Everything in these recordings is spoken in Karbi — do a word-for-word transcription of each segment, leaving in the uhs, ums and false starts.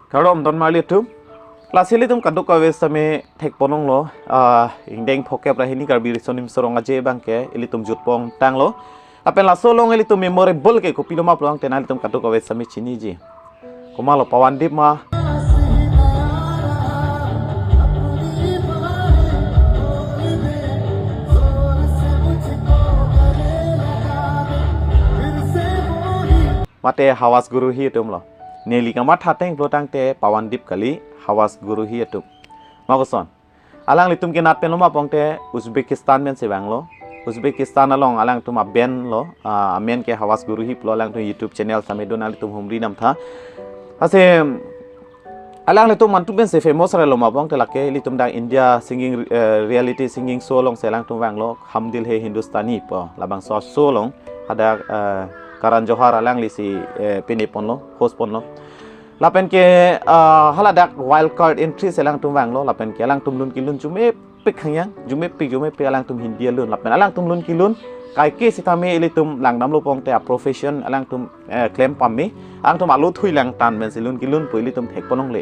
Kardom don marli atum. Lasi ilitum kadokave sitame thekponlonglo. Ah, ingdeng phokep ra hini Karbi Riso Nimso Rong Aje abangke ilitum jutpon tanglo. Lapen laso along ilitum memorable ke kopilo ma pulo tangte nanglitum kadokave sitame chiniji. Komatlo, Pawandip ma? Mate Hawas Guruhi atumlo. Neli kamatha ateng pulo tangte Pawandip kali, Hawas Guruhi atum. Ma koson? Alanglitum ke nat pen lo ma pulo tangte Uzbekistan pen si vanglo. Uzbekistan along alangtum aben lo, ah, amen ke Hawas Guruhi pulo, alangtum YouTube channel sitame do, nanglitum humri damtha. Lasi alanglitum mantu pen si famous ra lo ma pulo tangte lake ilitum dak India singing, eh, reality singing show along si alangtum vanglo, Hum Dil Hai Hindustani pu labangso show along hadak, eh, Karan Johar alangli si, eh, pini ponlo, host ponlo. Lapen ke, ah, haladak wild card entry si alangtum vanglo, lapen ke alangtum lun kelun jumepik hangyang, jumepik, jumepik alangtum Hindi alun, lapen alangtum lun kelun, kaike sitame ilitum langdamlo pulo tangte a profession alangtum, eh, klem pame, alangtum alo thui lang tan pen si lun kelun pu ilitum thekponlongle.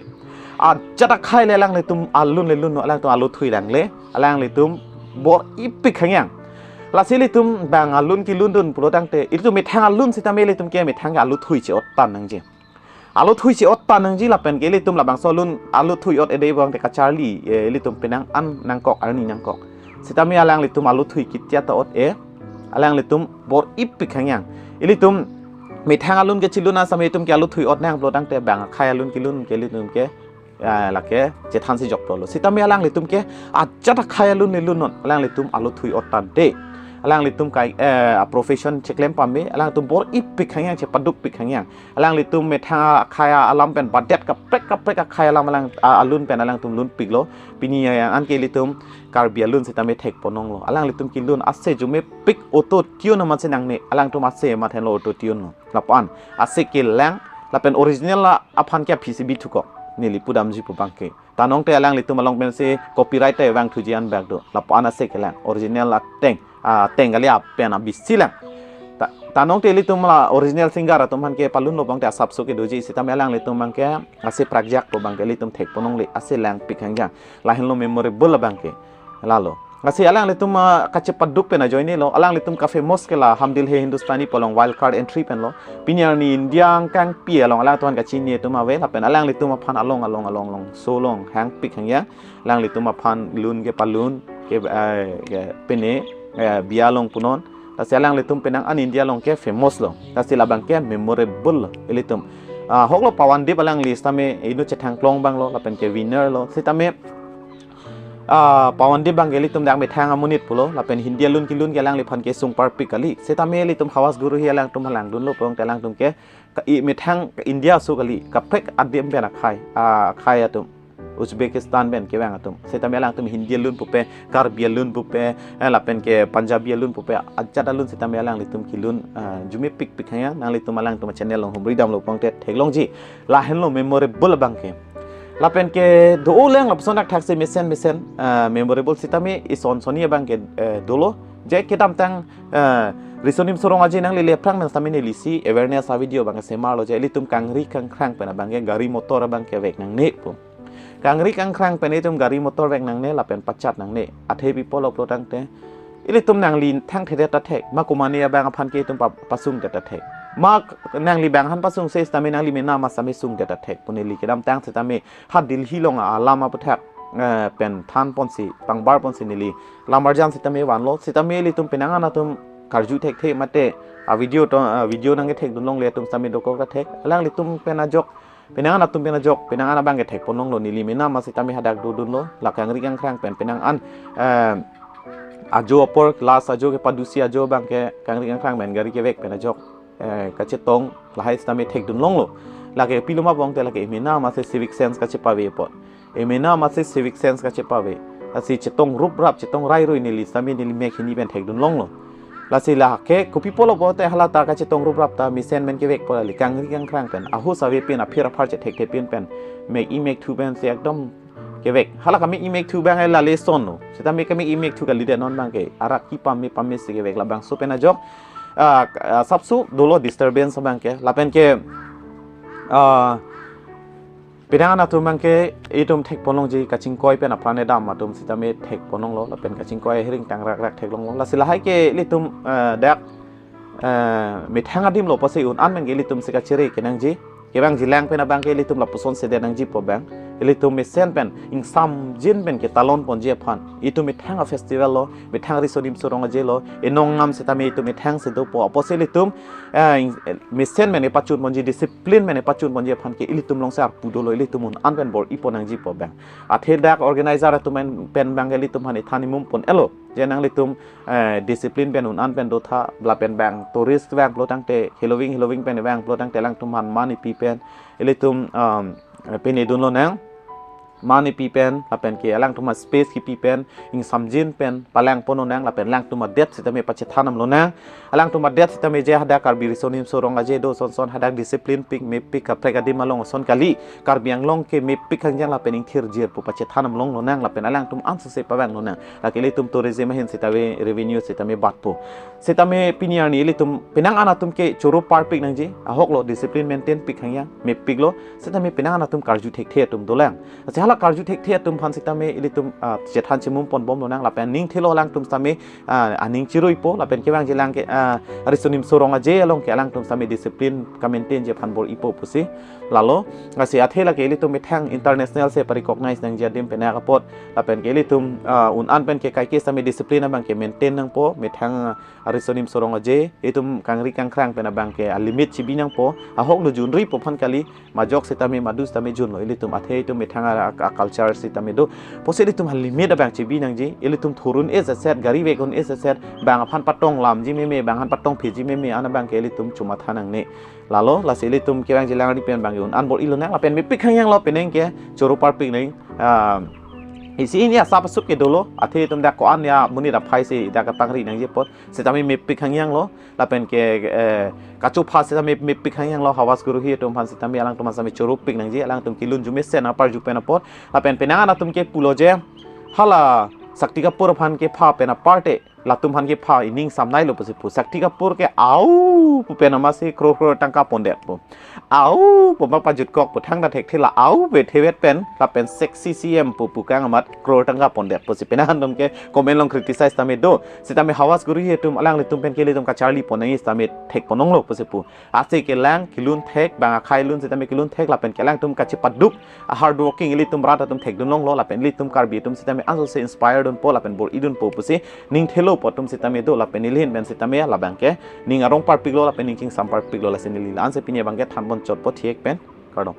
Ajat akhai le alanglitum alun le lun, alangtum alo thui langle, alanglitum bor-ipik hangyang. Lasi ilitum bang alun kelun dun pulo tangte, ilitum methang alun sitame ilitum ke methang ke alo thui che-ot tan nangji. Alo thui che-ot tan nangji lapen ke ilitum labangso alun alo thui ot-ede pulo tangte kacharli, eh, ilitum penang an nangkok, arni nangkok. Sitame alanglitum alo thui kitia ta ot-e, alanglitum bor-ipik hangyang. Ilitum methang alun kechelun asam ilitum ke alo thui ot nang pulo tangte bang akhai alun kelun ke ilitum ke, eh, lake chethan si joklo. Sitame alanglitum ke ajat akhai alun le lun non, alanglitum alo thui ot tangte. Alanglitum kai, eh, a profession cheklem pame, alangtum bor-ipik hangyang, chepadukpik hangyang. Alanglitum methang akhai alam pen badet kaprek kaprek akhai alam alang, a, alun pen alangtum lunpiklo. Pini yang an ke ilitum Karbi alun sitame thekponlonglo. Alanglitum kelun ase jumepik auto tune amat si nangne. Alangtum ase amat henlo auto tune lo. Lapu-an ase kelang lapen original aphan ke aphi si bithukok. Neli pudamji pu abangke. Tangte alanglitum along pensi copyright ta vangthuji an bak do. Lapu-an ase kelang. Original ateng, ah, ateng kali, apen abisi lang. Ta, tangte ilitum la original singer atum aphan ke palunlo pulo tangte asapso ke doji, sitame alanglitum abangke ase prakjak pu abangke ilitum thekponlongle, ase langpik hangyang. Lahenlo memorable abangke. Lalo. Lasi alanglitum, ah, kachepaduk pen ajoinelo, alanglitum ka famous ke la Hum Dil Hai Hindustani pu along wild card entry penlo. Pini arni India angkang pi along alangtum aphan kachini atum ave, lapen alanglitum aphan along, along, along, along, so along hangpik hangyang. Alanglitum aphan lun kepalun ke, eh, ke pine, eh, biya along punon. Lasi alanglitum penang an India along ke famous lo. Lasi labangke memorable lo ilitum. Ah, ahoklo Pawandip alangli sitame inut chethang klong abanglo, lapen ke winner lo. Sitame, ah, Pawandip abangke ilitum dak methang amonit pulo, lapen Hindi alun kelun ke alangliphan kesung parpik kali. Sitame ilitum Hawas Guruhi alangtum halangdunlo pulo tangte alangtum ke, ka i methang India aso kali, kaprek adim pen akhai, ah, akhai atum. Uzbekistan pen kevang atum. Sitame alangtum Hindi alun pupe, Karbi alun pupe, eh, lapen ke Punjabi alun pupe, ajat alun sitame alanglitum kelun, ah, jumepikpik hangyang, nanglitum alangtum channel along humri damlo pulo tangte theklongji. Lahenlo memorable abangke. Lapen ke do-o lang lapuson dak thaksi mesen mesen, ah, memorable sitame ison soni abangke, eh, dolo. Je kedamtang, eh, Riso Nimso Rong Aje nanglele aphrang pen sitame nelisi awareness a video abangke semarlo je ilitum kangri kangkrang pen abangke gari motor abangke vek nangne pu. Kangri kangkrang pen itum gari motor vek nangne lapen pachat nangne. Athe pi pulo pulo tangte, ilitum nangli thangthedet ta thek. Ma komane abang aphan ke itum pa-, pasungdet ta thek. Ma k-, nangli bang aphan pasungse sitame nangli mena ma sitame sungdet ta thek. Pu neli kedamtang sitame ha Delhi along alam aputhak, eh, pen than ponsi, pangbar ponsi neli lambarjan sitame vanlo. Sitame ilitum penang an atum karju thekthe mate a video to, a video nangkethekdun longle atum sitame dokok ta thek. Alanglitum pen ajok, penang an atum pen ajok, penang an abangke thekpon longlo, neli mena ma sitame hadak dodunlo, la kangri kangkrang pen, penang an, eh, ajo apor, last ajo kepadusi ajo abangke kangri kangkrang pen gari kevek pen ajok, eh, kachetong, lahai sitame thekdun longlo. Lake pilo ma pulo tangte lake mena ma si civic sense kachepave apot. Emena ma si civic sense kachepave. Lasi chetong ruprap, chetong rairui neli sitame neli mek hini pen thekdun longlo. Lasi lake kopi pulo pulote hala ta kachetong ruprap ta mesen pen kevekpo, kali kangri kangkrang pen, ahus avepin, aphir aphar chethekthe pin pen, mek-i mekthu pensi ekdom kevek. Hala kamek-i mekthu abang ke la lesson lo. Sitame kamek-i mekthu kalidet non abang ke, arak kipame pame si kevek, labangso pen ajok, ah, ah, sapso dolo disturbance abang ke. Lapen ke, ah, penang an atum abang ke itum thekponlongji, kachingkoi pen apran edam atum sitame thekponlonglo, lapen kachingkoi ahir ingtang rakrak theklonglo. Lasi lahai ke ilitum, eh, dak, eh, methang adim lo pusi un-an abang ke ilitum si kachere kenangji. Kevangjilang pen abang ke ilitum lapuson sedet nangjipo abang. Ilitum mesen pen, ingsamjin pen ketalon ponji aphan, itum methang a-festival lo, methang riso nimso rong aje lo, inong ngam sitame itum methang si dopo. Apotsi ilitum, eh, ing-, eh, mesen pen epachun ponji, discipline pen epachun ponji aphan ke ilitum alongsi arpu dolo, ilitum un-an pen bor-ipo nangjipo abang. Athe dak organizer atum pen, pen abang ke ilitum aphan ithan imum pon-elo. Je nanglitum, eh, discipline pen un-an pen dotha, lapen abang tourist vangplo tangte, heloving heloving pen vangplo tangte alangtum aphan man ipi pen, ilitum, um, pine dunlonang. Man ipi pen, lapen ke alangtum a-space kipi pen, ingsamjin pen palangponlonang, lapen alangtum adet sitame pachethan damlonang. Alangtum adet sitame je hadak Karbi riso nimso rong aje do, son son hadak discipline pik mepik kaprek adim along ason kali. Karbi Anglong ke mepik hangjang lapen ingthir jir pu pachethan damlonglonang, lapen alangtum ansose pavanglonang. Lake ilitum tourism ahin sitame revenue sitame batpo. Sitame pini arni ilitum penang an atum ke choro parpik nangji, ahok lo, discipline maintain pik hangjang, mepik lo, sitame penang an atum karju thekthe atum dolang. Lasi hala karju thekthe atum aphan sitame ilitum, ah, chethan chimum ponbomlonang, lapen aning thelo alangtum sitame, ah, aning chiruipo, lapen kevangjilang ke, ah, riso nimso rong aje along ke alangtum sitame discipline kamaintainji aphan bor-ipo pusi. Lalo, lasi athe lake ilitum methang international si pa-recognize nangji adim pen apot, lapen ke ilitum, ah, un-an pen ke kaike sitame discipline abang ke maintain nangpo, methang, ah, riso nimso rong aje, itum kangri kangkrang pen abang ke a-limit chibi nangpo, ahok lo junripo aphan kali, majok sitame madu sitame junlo, ilitum athe itum methang a, a, a-culture sitame do. Pusi ilitum a-limit abang chibi nangji, ilitum thurun-e setset, gari vek-un-e setset, bang aphan patong lamji meme, bang aphan patong pheji meme, an abang ke ilitum chomatha nangne. Lalo, lasi ilitum kevangjilang ari pen abang un-an bor-ilonang, lapen mepik hangjang lo, penang ke choro parpik nang. Ah, isi hini asap asup ke dolo, athe itum dak ko-an amonit aphai si dak kapangri nangji apot, sitame mepik hangjang lo, lapen ke, eh, kachopha sitame mepik hangjang lo, Hawas Garohi atum aphan sitame alangtum aphan sitame choro pik nangji, alangtum kelun arjumesen aparju pen apot, lapen penang an atum ke pulo je, hala Shakti Kapoor aphan kepha pen aparte, latum aphan kepha ining samnailo pusi pu. Shakti Kapoor ke au pu pen amatsi crore crore tangka pondetpo. Au pu ma pajutkokpo, thangta thekthe la au pu thevet pen, lapen sexy C M pu pu kang amat crore tangka pondetpo si penang an atum ke comment along criticize tame do. Sitame Hawas Garohi atum alanglitum pen ke ilitum kacharli pon nangji sitame thekponlonglo pusi pu. Ase kelang kelun thek, bang akhai lun sitame kelun thek, lapen ke alangtum kachepaduk, a-hard working ilitum rat atum thekdunlonglo, lapen ilitum Karbi atum sitame ansose inspire dunpo, lapen bor-idunpo pusi ning thelo pu atum sitame do, lapen neli ahin pen sitame labang ke ning arong parpiklo, lapen ning chingsam parpiklo, lasi neli la-ansi pini abang ke thanpon chotpo thik pen, kardom.